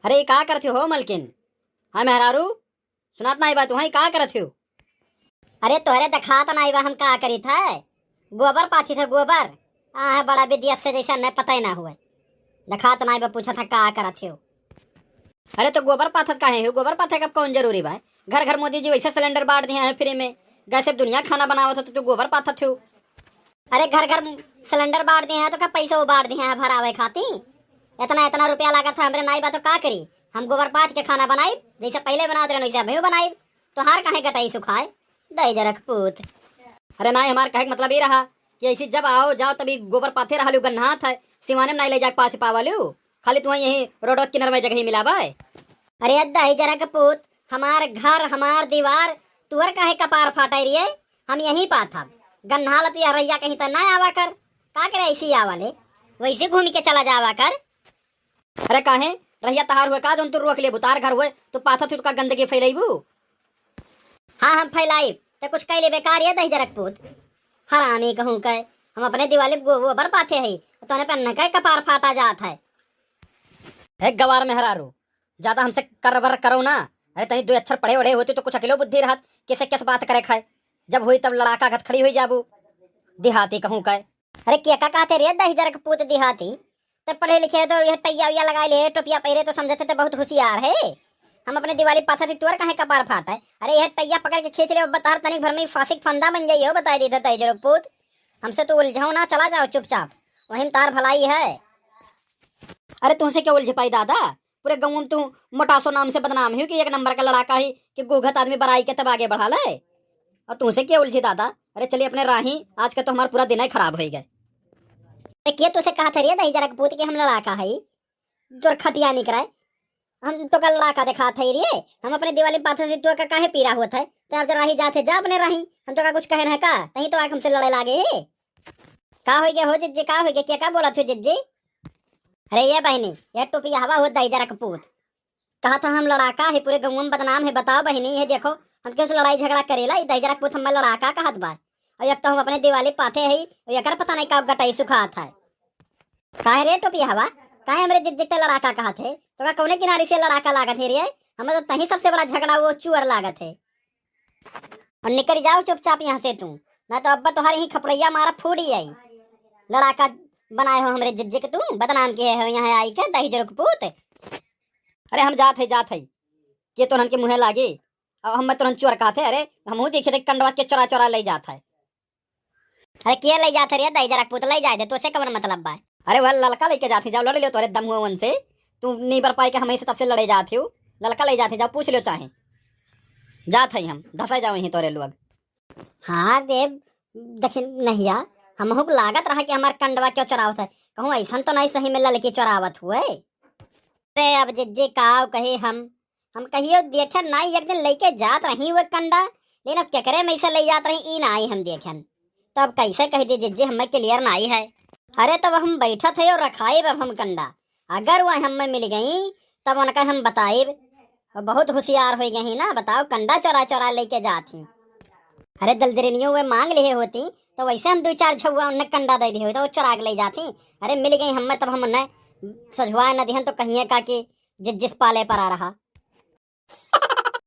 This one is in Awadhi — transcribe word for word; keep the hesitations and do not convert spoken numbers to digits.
अरे, ई का करत हो मलकिन? हाँ मेहरारू, सुनात नाई बा तुहई, का करत हो? अरे तोहरे देखात नाई बा हम का करित है? गोबर पाथित है, गोबर। आ है बड़ा विद्या से जैसे न पता ही ना हुए। देखात नाई बा, पूछत है का करत हो? अरे तो गोबर पाथत काहे हो? गोबर पाथे का कौन जरूरी बा? घर घर मोदी जी वैसे सिलेंडर बांट दिए हैं फ्री में, गैस से दुनिया खाना बनावत हो तो तू गोबर पाथत हो। अरे घर घर सिलेंडर बांट दिए हैं तो का पैसा उबार दिए हैं भरावे खाती? इतना इतना रुपया लागत है हमरे नाई बा तो का करी? हम गोबर पाथ के खाना बनाई, जैसे पहले बनावत रहन वैसे अभी बनाई। तोहार काहे गटाई सुखाए? दहिजरा के पूत। अरे नाई, हमार कहे के मतलब ई रहा कि ऐसी जब आओ जाओ तभी गोबर पाथे रहलू, गन्हात है, सिवाने में नाई ले जाके पाथे पावलू, खाली तुहई यही रोड किनारे में जगह ही मिला बा। अरे दहिजरा के पूत, हमार घर, हमार दीवार, तुअर काहे कपार फाटे रिये? हम यहीं पाथब। गन्हाला तू यह रहिया कहीं त ना आवा कर। का करे ऐसी आवा ले? वैसे घूम के चला जावा कर। अरे काहे? रहिया तहार हुए का, जौन तू रोक लेबू? तहार घर हुए, तू पाथत हुए तो का गंदगी फैलैबू? हाँ, हम फैलाइब। ते कुछ कह लेबे का रे दहिजरा के पूत? हरामी कहूँ के। हम अपने दिवाली गो-, गोबर पाथे है, तोने पे न कहे कपार फाटा जात है। हे गवार मेहरारू, ज्यादा हमसे करबर करो ना। अरे तनी दो अक्षर पढ़े वढ़े होते तो कुछ अकलो बुद्धि रहत, कैसे कैसे बात करे खाए। जब हुई तब लड़ाका घत खड़ी हुई जाबू। देहाती कहूँ का। अरे के का कहते रे दहिजरा के पूत देहाती? ते पढ़े लिखे तो यह टैया उया लगाए ले, टोपिया पहिरे तो समझते ते बहुत होशियार है। हम अपने दिवाली पाथा थी, तोर काहे कपार फाट है? अरे यह टैया पकड़ के खींच ले, बता तनिक भर में फांसी के फंदा बन जाइयो, बताई देते दहिजरा के पूत। हमसे तो उलझाओ ना, चला जाओ चुपचाप, वहीं में तार भलाई है। अरे तुमसे क्या उलझ पाई दादा, पूरे गाँव में तू मोटासो नाम से बदनाम हो कि एक नंबर का लड़ाका है कि गोघत आदमी बराई के तब आगे बढ़ा ले। और तुमसे क्या उलझी दादा, अरे चलिए अपने राही, आज का तो हमारा पूरा दिन ही खराब हो गया। अरे के तुझसे कहा था रे दहिजरा के पूत कि हम लड़ाका है? तोर खटिया निकराए, हम तो का लड़ाका दिखात है रे। हम अपने दिवाली पाथे से तो का काहे पीरा होत है? तो अब जरा राही जात है, जा अपने राही, हम तो का कुछ कहे रहे का? तहीं तो आके हमसे लड़े लागे है। का हो गया हो जिज्जी, का हो गया, क्या का बोलत हो जिज्जी? अरे ये बहिनी, ये टोपिया हवा हो दहिजरा के पूत। कहा था हम लड़ाका है, पूरे गाँव में बदनाम है। बताओ बहिनी, ये देखो हम केहू से लड़ाई झगड़ा करेला, ई दहिजरा के पूत हमें लड़ाका कहत बा। और एक तो हम अपने दिवाली पाथे है, और एकर पता नहीं का गटाई सुखात है। काहे रे टोपिया हवा, काहे हमरे जिज्जी के लड़ाका कहत है? तो का कौने किनारे से लड़ाका लागत है रे? हमें तो तहीं सबसे बड़ा झगड़ा वो चुअर लागत है। और निकल जाओ चुपचाप यहाँ से तू, ना तो अब्बा तोहार यहीं खपड़ैया मारा फूट ही आई। लड़ाका बनाए हो हमरे जिज्जी के तू, बदनाम किए हो यहाँ आई के दहिजरा के पूत। अरे हम जात है, जात है, के तोहन के मुँहे लागे? अब हम तोहन चोर कहत है? अरे हमहू देखे थे कंडवा के चोरा चोरा ले जात है। अरे के ले जात है रे दहिजरा के पूत, ले जाए दे, तोसे कवन मतलब बा? अरे वह ललका लेके जात है, जाओ लड़ लियो तोरे दमुअन से। तू नीबर पाई के हम ऐसे तब से लड़े जात हो, ललका ले जात है, जाओ पूछ लियो चाहे। जात है हम, धसा जाओ यहीं तोरे लोग। हाँ रे दखिनहिया, हमहू के लागत रहा कि हमार कंडवा क्यों चोरावत है, कहूँ ऐसन तो नहीं सही में ललकी चोरावत हुए। अरे अब जिज्जी काव कही हम, हम कहियो देखे नाई, एक दिन लेके जात रही हुए कंडा, लेकिन अब केकरे में से ले जात रही ई नाई हम देखेन। तो अब कैसे कह दी जिज्जी, हमें क्लियर नाई है। अरे तब हम बैठत है और रखाइब अब हम कंडा, अगर वह हमें मिल गई तब उनका हम बताइब। और बहुत होशियार हो गई ना, बताओ कंडा चोरा चोरा लेके जात ही। अरे दलदरिनियों वे मांग लिए होती तो वैसे हम दो चार झउआ उन्हें कंडा दे दिए होते, तो वो चोरा के ले जाती। अरे मिल गई हमें तब हम उन्हें सझुआ न दिहन तो कहिए का कि जिस जिस पाले पर आ रहा।